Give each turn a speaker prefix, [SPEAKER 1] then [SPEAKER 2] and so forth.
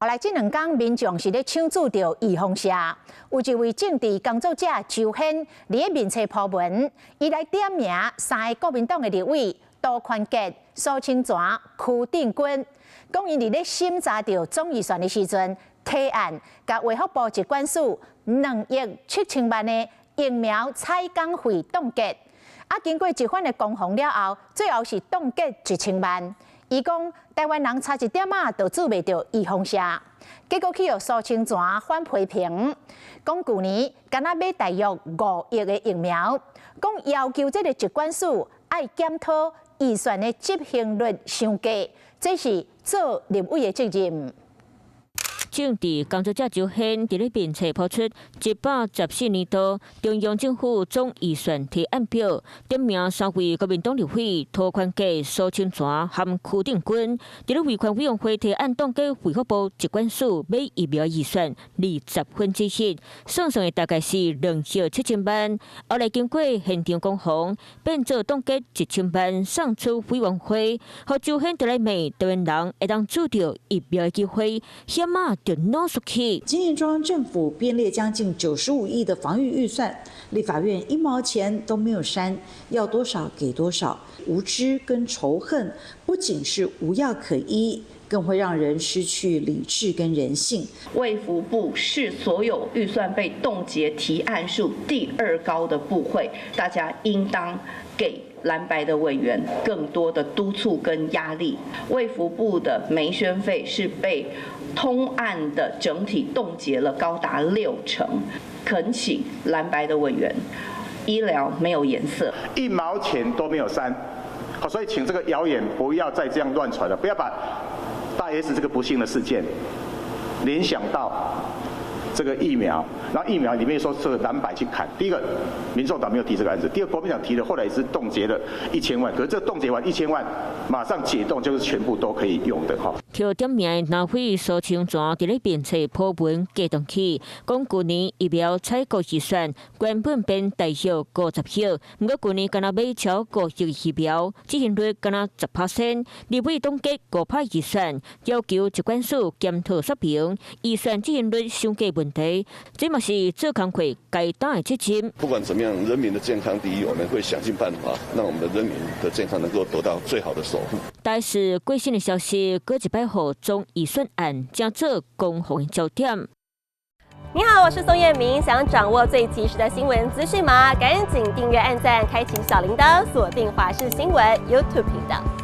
[SPEAKER 1] 後來這兩工民眾是咧搶注著預防射，有一位政治工作者周軒佇咧面冊 po 文，伊來點名三个國民黨的立委涂寬傑、蘇清泉、邱鎮軍，講𪜶佇咧審查著總預算的時陣，提案共衛福部疾管署2億7千萬的疫苗採購費凍結，啊，經過一番的攻防了後，最後是凍結1000萬。伊講台灣人差一點仔就注袂著預防射，結果去予蘇清泉反批評，講舊年干焦買大約5億的疫苗，講要求這个疾管署愛檢討預算的執行率傷低，這是做立委的責任。
[SPEAKER 2] 政治工作者周軒佇咧面冊拋出114年度中央政府總預算提案表，點名三位國民黨立委涂寬傑、蘇清泉和邱鎮軍，佇咧維權委員會提案凍結衛福部疾管署買疫苗預算1/20，算算的大概是2億7千萬。後來經過現場攻防，變做凍結1000萬，送出委員會，予周軒就來罵台灣人會當注著疫苗的機會，險仔就腦出去。
[SPEAKER 3] 今年中央政府編列將近95億的防疫預算，立法院一毛錢都沒有刪，要多少給多少。無知跟仇恨不僅是無藥可醫，更會讓人失去理智跟人性。
[SPEAKER 4] 衛福部是所有預算被凍結提案數第二高的部會，大家應當給藍白的委員更多的督促跟壓力。衛福部的媒宣費是被通案的整體凍結了高達6成，懇請藍白的委員，醫療沒有顏色，
[SPEAKER 5] 一毛錢都沒有刪，好，所以請這個謠言不要再這樣亂傳了，不要把大 S 這個不幸的事件聯想到這個疫苗，然後疫苗裡面說是藍白去砍，第一個民眾黨沒有提這個案子，第二個國民黨提了，後來也是凍結了一千萬，可是這凍結完一千萬，馬上解凍就是全部都可以用的哈。
[SPEAKER 2] 予點名的藍委蘇清泉佇咧面冊 po 文激動起，講舊年疫苗採購預算原本編大約50億，毋過舊年干焦買超5億疫苗，執行率干焦10%，立委凍結5%預算，要求疾管署檢討說明預算執行率傷低問題，這嘛是做工課該擔的責任。
[SPEAKER 6] 不管怎麼樣，人民的健康第一，我們會想盡辦法，讓我們的人民的健康能夠得到最好的守護。
[SPEAKER 2] 但是最新的消息，閣一擺予總預算案成做攻防的焦點。
[SPEAKER 7] 你好，我是宋燕明，想掌握最及時的新聞資訊嗎？趕緊訂閱、按讚、開啟小鈴鐺，鎖定華視新聞 YouTube 頻道。